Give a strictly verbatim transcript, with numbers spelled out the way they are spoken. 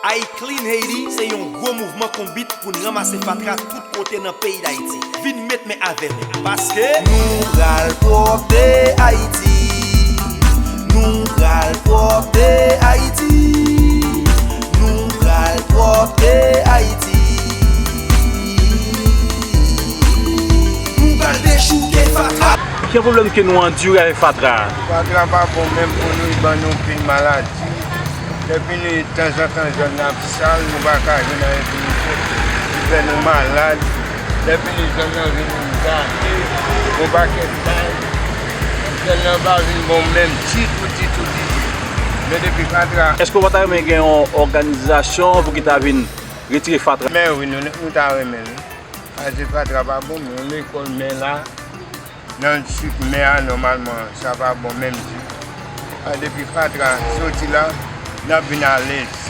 I Clean Haiti se yon gwo mouvman konbit pou n ranmase fatra tout kote nan peyi Dayiti. Vin met men avè nou, paske nou pral pwòpte Ayiti. Nou pral pwòpte Ayiti. Nou pral pwòpte Ayiti. Nou pral dechouke fatra. Ki pwoblèm ke nou andire avèk fatra a? Fatra pa bon menm pou nou, li ban nou pil maladi. Depi nou tanzantan zòn nan ap sal, nou pa ka jwenn anyen pou nou fè. Li fè nou malad. Depi nou zòn nan vin gate, yon pakèt kay. Zòn nan pa vin bon menm ditou, ditou, ditou. Men depi fatra. Èske w pa ta renmen gen yon òganizasyon pou ki ta vin retire fatra? Men wi, nou, nou ta renmen, wi. Paske fatra pa bon, men yon lekòl men la, nan chik men a, nòmalman, sa pa bon menm ditou. A, depi fatra soti la, n ap vin alèz.